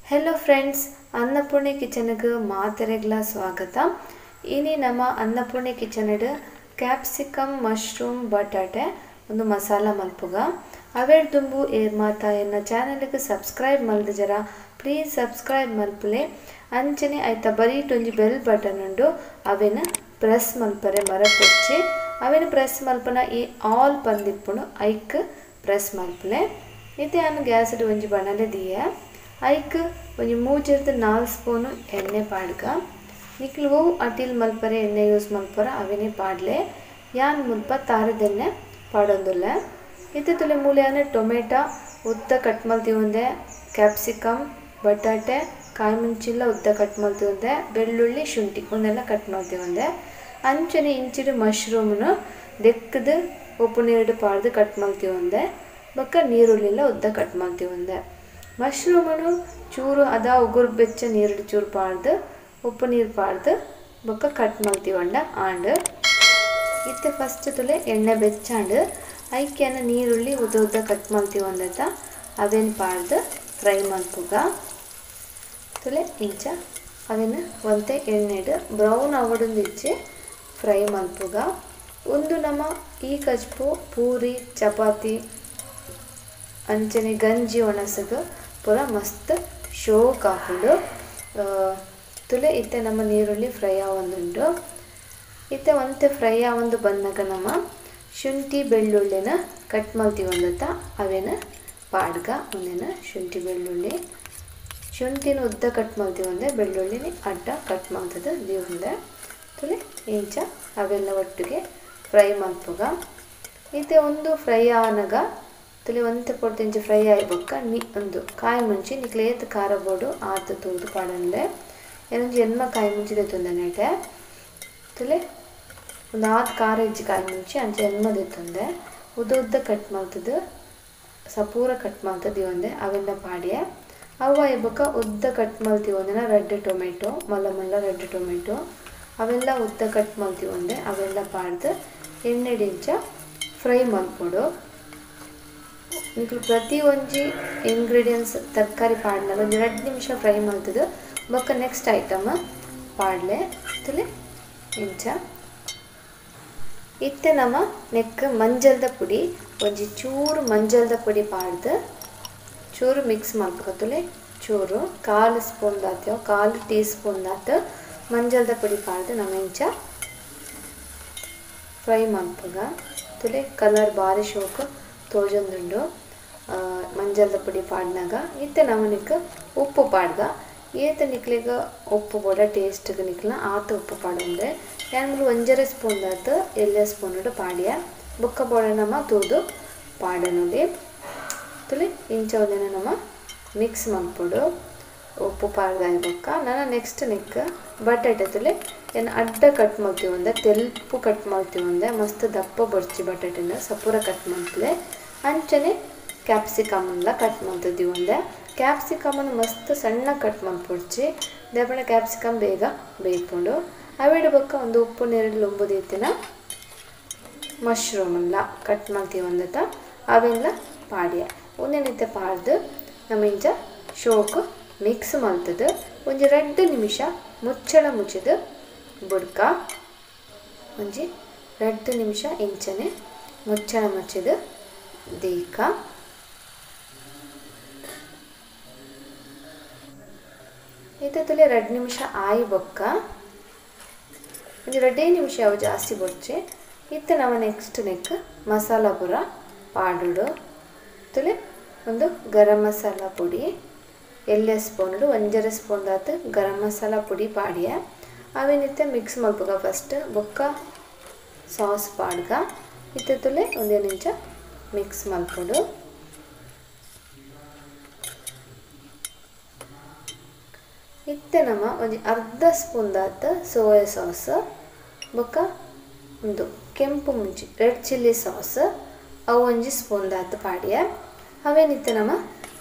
Hello friends, Annapurni ಕಿಚನ್ಗೆ ಮಾತೆರೆಗ್ಲ ಸ್ವಾಗತ. ಇನಿ ನಮ್ಮ ಅನ್ನಪೂರ್ಣಿ kitchen capsicum mushroom ಬಟಾಟೆ ಒಂದು ಮಸಾಲ ಮಲ್ಪುಗ. ಅವೇರ್ ದುಂಬು ಏರ್ ಮಾತಾ ಎನ್ನ ಚಾನೆಲ್ಗೆ ಸಬ್ಸ್ಕ್ರೈಬ್ ಮಲ್ದ ಜರ ಪ್ಲೀಸ್ ಸಬ್ಸ್ಕ್ರೈಬ್ ಮಲ್ಪುಲೆ. ಅಂಚನೆ ಐತ ಬರೀಟ್ ಒಂಜಿ ಬೆಲ್ ಬಟನ್ ಉಂಡು, ಅವೇನ ಪ್ರೆಸ್ ಮಲ್ಪರೆ ಮರಪೊಚ್ಚಿ. ಅವೇನ ಪ್ರೆಸ್ ಮಲ್ಪನ ಈ ಆಲ್ ಪಂದಿಪ್ಪುನು ಐಕ್ ಪ್ರೆಸ್ ಮಲ್ಪುಲೆ. ಇತ್ತೆ ಅನ್ನು ಗ್ಯಾಸ್ ಒಂಜಿ ಬಣಲೆ ದಿಯ ಐಕ್ ಒಂಜಿ 3 4 ಸ್ಪೂನು ಎಣ್ಣೆ ಪಾಡ್ಗ. ನಿಕ್ಲು ಓವು ಅಟಿಲ್ ಮಲ್ಪರೆ ಎಣ್ಣೆ ಯೂಸ್ ಮಲ್ಪರ ಅವೇನೆ ಪಾಡ್ಲೆ. ಯಾನ್ ಮುಲ್ಪ ತಾರದೆಣ್ಣೆ ಪಾಡೊಂದುಲ್ಲ. ಇತ್ತೆ ತುಲೆ ಮೂಲೆಯಾನ ಟೊಮೆಟೊ ಉದ್ದ ಕಟ್ ಮಲ್ತಿವಂದೆ, ಕ್ಯಾಪ್ಸಿಕಮ್ ಬಟಾಟೆ ಕಾಯಿ ಮುಂಚಿಲ್ಲ ಉದ್ದ ಕಟ್ ಮಲ್ತಿವಂದೆ, ಬೆಳ್ಳುಳ್ಳಿ ಶುಂಠಿ ಒಂದೆಲ್ಲ ಕಟ್ ಮಲ್ತಿವಂದೆ. ಅಂಚನೆ ಇಂಚಿಡು ಮಶ್ರೂಮ್ನು ದೆಕ್ಕದು ಉಪ್ಪು ನೀರು ಪಾಡ್ದು ಕಟ್ ಮಲ್ತಿವಂದೆ, ಬೊಕ್ಕ ನೀರುಳ್ಳಿಲ್ಲ ಉದ್ದ ಕಟ್ ಮಲ್ತಿವಂದೆ. ಮಶ್ರೂಮನು ಚೂರು ಅದ ಉಗುರು ಬೆಚ್ಚ ನೀರು ಚೂರು ಪಾಡ್ದು ಉಪ್ಪು ನೀರು ಪಾಡ್ದು ಬೊಕ್ಕ ಕಟ್ ಮಲ್ತಿವಂಡ ಆಂಡ್. ಇತ್ತೆ ಫಸ್ಟ್ ತುಲೆ ಎಣ್ಣೆ ಬೆಚ್ಚಾಂಡ್ ಐಕ್ಯನ ನೀರುಳ್ಳಿ ಉದ್ದ ಉದ್ದ ಕಟ್ ಮಲ್ತಿವಂದತ ಅವೇನು ಪಾಡ್ದು ಫ್ರೈ ಮಲ್ಪುಗ. ತುಲೆ ಇಂಚ ಅವೇನು ಒಂತೆ ಎಣ್ಣೆಡು ಬ್ರೌನ್ ಅವಡೊಂದಿಚ್ಚೆ ಫ್ರೈ ಮಲ್ಪುಗ. ಒಂದು ನಮ್ಮ ಈ ಕಜ್ಪು ಪೂರಿ ಚಪಾತಿ ಅಂಚನೆ ಗಂಜಿ ಒಣಸಗ ಪೂರ ಮಸ್ತ್ ಶೋಕ್ ಆಪುಂಡು. ತುಲೆ ಇತ್ತೆ ನಮ್ಮ ನೀರುಳ್ಳಿ ಫ್ರೈ ಆವೊಂದುಂಡು. ಇತ್ತೆ ಒಂತೆ ಫ್ರೈ ಆವೊಂದು ಬಂದಾಗ ನಮ್ಮ ಶುಂಠಿ ಬೆಳ್ಳುಳ್ಳಿನ ಕಟ್ ಮಲ್ತಿವಂದತ ಅವೇನ ಪಾಡ್ಗ. ಒಂದೇನ ಶುಂಠಿ ಬೆಳ್ಳುಳ್ಳಿ ಶುಂಠಿನ ಉದ್ದ ಕಟ್ ಮಲ್ತಿವಂದೆ, ಬೆಳ್ಳುಳ್ಳಿನ ಅಡ್ಡ ಕಟ್ ಮಲ್ತದ ದೀವಂದೆ. ತುಲೆ ಇಂಚ ಅವೆಲ್ಲ ಒಟ್ಟಿಗೆ ಫ್ರೈ ಮಲ್ಪುಗ. ಇತ್ತೆ ಒಂದು ಫ್ರೈ ಆನಗ ತುಲೆ ಒಂತೆ ಪೊರ್ತಿಂಚಿ ಫ್ರೈ ಆಯ್ಬೊಕ್ಕ ನೀ ಒಂದು ಕಾಯಿ ಮುಂಚಿ ನಿಕ್ಲೆ ಏತ್ ಖಾರ ಬೋಡು ಆತ ತೂದು ಪಾಡಂದೆ. ಏನೊಂಜಿ ಎನ್ಮ ಕಾಯಿ ಮುಂಚಿ ದೆತ್ತೊಂದೆ ನೆಟೆ. ತುಲೆ ಒಂದು ಆತ್ ಖಾರ ಇಜ್ಜಿ ಕಾಯಿ ಮುಂಚಿ ಅಂಚೆ ಎನ್ಮ ದೆತ್ತೊಂದೆ. ಉದ್ದ ಉದ್ದ ಕಟ್ ಮಲ್ತದು ಸಪೂರ ಕಟ್ ಮಲ್ತದ ಒಂದೆ ಅವೆಲ್ಲ ಪಾಡ್ಯ. ಅವು ಆಯ್ಬೊಕ್ಕ ಉದ್ದ ಕಟ್ ಮಲ್ತಿವಂದೆನ ರೆಡ್ ಟೊಮೆಟೊ ಮಲ್ಲ ಮಲ್ಲ ರೆಡ್ ಟೊಮೆಟೊ ಅವೆಲ್ಲ ಉದ್ದ ಕಟ್ ಮಲ್ತಿವಂದೆ ಅವೆಲ್ಲ ಪಾಡ್ದು ಎಣ್ಣೆಡಿಂಚ ಫ್ರೈ ಮಲ್ಪೊಡು. ನಿಕ್ಲು ಪ್ರತಿ ಒಂಜಿ ಇಂಗ್ರೀಡಿಯೆಂಟ್ಸ್ ತರಕಾರಿ ಪಾಡ್ನಾಗ ಒಂಜಿ 2 ನಿಮಿಷ ಫ್ರೈ ಮಲ್ತದು ಬೊಕ್ಕ ನೆಕ್ಸ್ಟ್ ಐಟಮ್ ಪಾಡ್ಲೆ. ತುಲೆ ಇಂಚ ಇತ್ತೆ ನಮ್ಮ ನೆಕ್ ಮಂಜಲ್ದ ಪುಡಿ ಒಂಜಿ ಚೂರು ಮಂಜಲ್ದ ಪುಡಿ ಪಾಡ್ದು ಚೂರು ಮಿಕ್ಸ್ ಮಲ್ಪುಗ. ತುಲೆ ಚೂರು 1/4 ಸ್ಪೂನ್ ದಾತ 1/4 ಟೀ ಸ್ಪೂನ್ ದಾತ ಮಂಜಲ್ದ ಪುಡಿ ಪಾಡ್ದು ನಮ್ಮ ಇಂಚ ಫ್ರೈ ಮಲ್ಪುಗ. ತುಲೆ ಕಲರ್ ಬಾರಿ ಶೋಕು ತೋಜೊಂದುಂಡು ಮಂಜಲ್ದ ಪುಡಿ ಪಾಡ್ನಾಗ. ಇತ್ತೆ ನಮನಿಕ್ ಉಪ್ಪು ಪಾಡ್ಗ. ಏತ ನಿಕ್ಲೆಗ ಉಪ್ಪು ಬೋಡ ಟೇಸ್ಟ್ಗೆ ನಿಕ್ಲ ಆತ ಉಪ್ಪು ಪಾಡೊಂದೆ. ಯಾನ್ಮೂಲು 1.5 ಸ್ಪೂನ್ ದಾತ ಎಲ್ಲ ಸ್ಪೂನ್ ಪಾಡ್ಯ. ಬೊಕ್ಕ ಬೋಡ ನಮ್ಮ ತೂದು ಪಾಡೊನುಲಿ. ತುಲೆ ಇಂಚ ಒಂದೇನ ನಮ್ಮ ಮಿಕ್ಸ್ ಮಲ್ಪೊಡು ಉಪ್ಪು ಪಾಡ್ದಾಯ ಬೊಕ್ಕ. ನನ್ನ ನೆಕ್ಸ್ಟ್ ನೆಕ್ ಬಟಾಟೆ ತುಲೆ ಏನು ಅಡ್ಡ ಕಟ್ ಮಲ್ತಿವಂದೆ, ತೆಲ್ಪು ಕಟ್ ಮಲ್ತಿವಂದೆ, ಮಸ್ತ್ ದಪ್ಪ ಬೊರ್ಚಿ ಬಟಾಟೆನ ಸಪೂರ ಕಟ್ ಮಲ್ಪಲೆ. ಅಂಚನೆ ಕ್ಯಾಪ್ಸಿಕಮ್ಲ ಕಟ್ ಮಲ್ತಿದ್ದೀವಂದೆ. ಕ್ಯಾಪ್ಸಿಕಮನ್ನು ಮಸ್ತ್ ಸಣ್ಣ ಕಟ್ ಮಲ್ಪೊಡ್ಚಿ, ದೇಪಣ ಕ್ಯಾಪ್ಸಿಕಮ್ ಬೇಗ ಬೇಯ್ಪುಂಡು. ಅವೇಡು ಬೊಕ್ಕ ಒಂದು ಉಪ್ಪು ನೀರು ಲೊಂಬುದೀತಿನ ಮಶ್ರೂಮೆಲ್ಲ ಕಟ್ ಮಲ್ತಿವಂದತ ಅವೆಲ್ಲ ಪಾಡ್ಯ. ಒಂದೇನಿತ್ತೆ ಪಾಡ್ದು ನಮ್ಮ ಇಂಚ ಶೋಕು ಮಿಕ್ಸ್ ಮಲ್ತದು ಒಂಜಿ 2 ನಿಮಿಷ ಮುಚ್ಚಳ ಮುಚ್ಚಿದು ಬುಡ್ಕ. ಒಂಜಿ 2 ನಿಮಿಷ ಇಂಚನೆ ಮುಚ್ಚಳ ಮುಚ್ಚಿದು ದೀಕ. ಇತ್ತೆ ತುಲೆ 2 ನಿಮಿಷ ಆಯಿ ಬೊಕ್ಕ ಒಂಜಿ 2 ನಿಮಿಷ ಅವು ಜಾಸ್ತಿ ಬೊಡ್ಚಿ. ಇತ್ತೆ ನಮ್ಮ ನೆಕ್ಸ್ಟ್ ನೆಕ್ ಮಸಾಲ ಪೂರ ಪಾಡುಡು. ತುಲೆ ಒಂದು ಗರಂ ಮಸಾಲ ಪುಡಿ ಎಲ್ಲ ಸ್ಪೂನ್ 1.5 ಸ್ಪೂನ್ ದಾತ ಗರಂ ಮಸಾಲ ಪುಡಿ ಪಾಡ್ಯ. ಅವೇನಿತ್ತೆ ಮಿಕ್ಸ್ ಮಲ್ಪುಗ ಫಸ್ಟ್ ಬೊಕ್ಕ ಸಾಸ್ ಪಾಡ್ಗ. ಇತ್ತೆ ತುಲೆ ಒಂದೇ ನಿಮಿಷ ಮಿಕ್ಸ್ ಮಲ್ಪೊಡು. ಇತ್ತೆ ನಮ್ಮ ಒಂಜಿ 1/2 ಸ್ಪೂನ್ ದಾತ ಸೋಯಾ ಸಾಸ್ ಬೊಕ್ಕ ಒಂದು ಕೆಂಪು ಮುಂಚಿ ರೆಡ್ ಚಿಲ್ಲಿ ಸಾಸ್ ಅವು ಒಂಜಿ ಸ್ಪೂನ್ ದಾತ ಪಾಡ್ಯ. ಅವೇನಿತ್ತೆ ನಮ್ಮ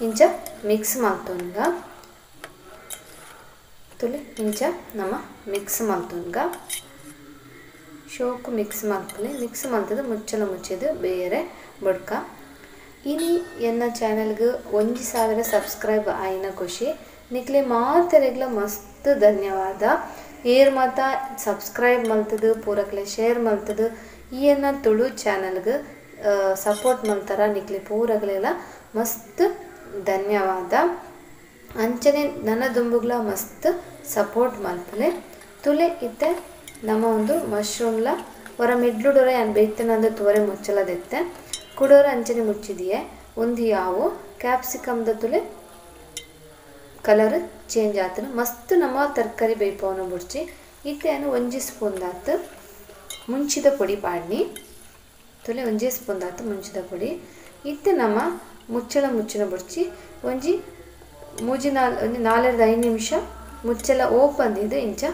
ಇಂಚ ಮಿಕ್ಸ್ ಮಲ್ತೊನ್ಗ. ತುಲೆ ಇಂಚ ನಮ್ಮ ಮಿಕ್ಸ್ ಮಲ್ತೊನ್ಗ. ಶೋಕು ಮಿಕ್ಸ್ ಮಲ್ಪಲೆ. ಮಿಕ್ಸ್ ಮಲ್ತದು ಮುಚ್ಚಳ ಮುಚ್ಚಿದು ಬೇರೆ ಬೊಡ್ಕ. ಇನಿ ಎನ್ನ ಚಾನೆಲ್ಗೆ 1000 ಸಬ್ಸ್ಕ್ರೈಬ್ ಆಯಿನ ಖುಷಿ ನಿಕ್ಲೆ ಮಾತೆರೆಗ್ಲ ಮಸ್ತ್ ಧನ್ಯವಾದ. ಏರ್ ಮಾತ ಸಬ್ಸ್ಕ್ರೈಬ್ ಮಲ್ತದು ಪೂರಕ್ಲೆ ಶೇರ್ ಮಲ್ತದು ಈ ಎನ್ನ ತುಳು ಚಾನೆಲ್ಗೆ ಸಪೋರ್ಟ್ ಮಲ್ತಾರ ನಿಕ್ಲೆ ಪೂರಕ್ಲೆಲ ಮಸ್ತ್ ಧನ್ಯವಾದ. ಅಂಚನೆ ನನ್ನ ದುಂಬುಗ್ಲ ಮಸ್ತ್ ಸಪೋರ್ಟ್ ಮಲ್ಪಲೆ ತುಲೆ. ಇತ್ತೆ ನಮ್ಮ ಒಂದು ಮಶ್ರೂಮ್ಲ ಹೊರ ಮಿಡ್ಲುಡೊರ ಯಾನ್ ಬೇಯ್ತನಂದು ತೋರೆ ಮುಚ್ಚಲದೆತ್ತೆ ಕುಡೋರ ಅಂಚನೆ ಮುಚ್ಚಿದೆಯೇ ಒಂದು ಯಾವು ಕ್ಯಾಪ್ಸಿಕಮ್ದ ತುಲೆ ಕಲರ್ ಚೇಂಜ್ ಆತನ ಮಸ್ತ್ ನಮ್ಮ ತರಕಾರಿ ಬೇಯ್ಪವನ ಬುಡ್ಚಿ. ಇತ್ತೆ ನಾನು ಒಂಜಿ ಸ್ಪೂನ್ ದಾತು ಮುಂಚಿದ ಪೊಡಿ ಪಾಡ್ನಿ ತುಲೆ ಒಂಜಿ ಸ್ಪೂನ್ ದಾತು ಮುಂಚಿದ ಪೊಡಿ. ಇತ್ತೆ ನಮ್ಮ ಮುಚ್ಚಳ ಮುಚ್ಚಿನ ಬುಡ್ಚಿ ಒಂಜಿ ಮೂಜಿ ನಾಲ್ ಒಂಜಿ 4-5 ನಿಮಿಷ ಮುಚ್ಚಳ ಓಪನ್ ಇದು ಇಂಚ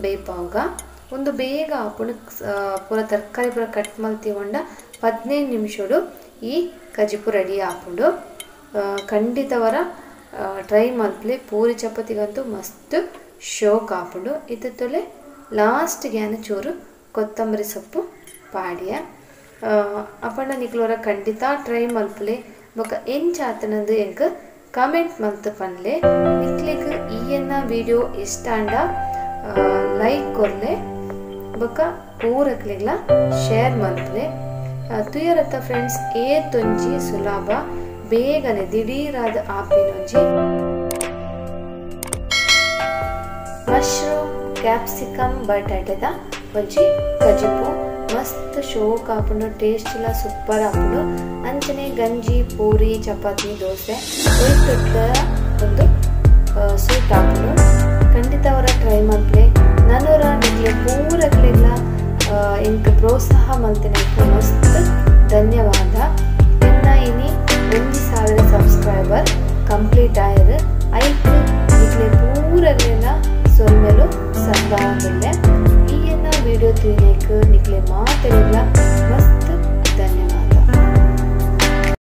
ಬೇಯ್ಪಾವುಗ. ಒಂದು ಬೇಗ ಆಪುಂಡು ಪೂರ ತರಕಾರಿ ಪೂರ ಕಟ್ ಮಲ್ತಿಗೊಂಡ 15 ನಿಮಿಷಡು ಈ ಕಜಿಪು ರೆಡಿ ಆಪುಂಡು. ಖಂಡಿತವರ ಟ್ರೈ ಮಲ್ಪಲೆ ಪೂರಿ ಚಪಾತಿಗಂತೂ ಮಸ್ತ್ ಶೋಕ್ ಆಪುಂಡು. ಇದು ತೊಲೆ ಲಾಸ್ಟ್ಗೆ ಯಾನ ಚೂರು ಕೊತ್ತಂಬರಿ ಸೊಪ್ಪು ಪಾಡಿಯ ಅಪ್ಪಣ್ಣ ನಿಕ್ಲೋರ ಖಂಡಿತ ಟ್ರೈ ಮಲ್ಪಲೆ ಬೊಕ ಎಂಚಾತನಂದು ಎಂಕ್ ಕಮೆಂಟ್ ಮಲ್ತು ಪನ್ಲೆ. ನಿಕ್ಲೆಗ್ ಈ ಎನ್ನ ವಿಡಿಯೋ ಇಷ್ಟ ಅಂಡ ಲೈಕ್ ಕೊರ್ಲೆ ಬೊಕ ಪೂರಕ್ಲೆಗ್ಲ ಶೇರ್ ಮಲ್ಪಲೆ. ತುಯರತ್ತ ಫ್ರೆಂಡ್ಸ್ ಏತೊಂಜಿ ಸುಲಭ ಬೇಗನೆ ದಿಢೀರಾದ ಆಪಿನೊಂಜಿ ಮಶ್ರೂಮ್ ಕ್ಯಾಪ್ಸಿಕಮ್ ಬಟಾಟೆದ ಒಂಜಿ ಕಜಿಪು ಮಸ್ತ್ ಶೋಕ್ ಆಪುಂಡು, ಟೇಸ್ಟ್ ಎಲ್ಲ ಸೂಪರ್ ಆಪುಂಡು. ಅಂಚನೆ ಗಂಜಿ ಪೂರಿ ಚಪಾತಿ ದೋಸೆ ಒಯ್ತೊಟ್ಟ ಒಂದು ಸೂಟ್ ಆಪುಂಡು. ಖಂಡಿತ ಅವರ ಟ್ರೈ ಮಲ್ಪಲೆ. ನನೋರ ನಿಕ್ಲೆ ಪೂರಕ್ಲೆಗ್ಲ ಎಂಕ್ ಪ್ರೋತ್ಸಾಹ ಮಲ್ತಿನ ಮಸ್ತ್ ಧನ್ಯವಾದ. ಎನ್ನ ಇನಿ 1000 ಸಬ್ಸ್ಕ್ರೈಬರ್ ಕಂಪ್ಲೀಟ್ ಆಯರು ಐಕ್ ನಿಕ್ಲೆ ಪೂರಕ್ಲೆಲ ಸೊಲ್ಮೆಲು ಸಂದಾವಂದಿಲ್ಲೆ.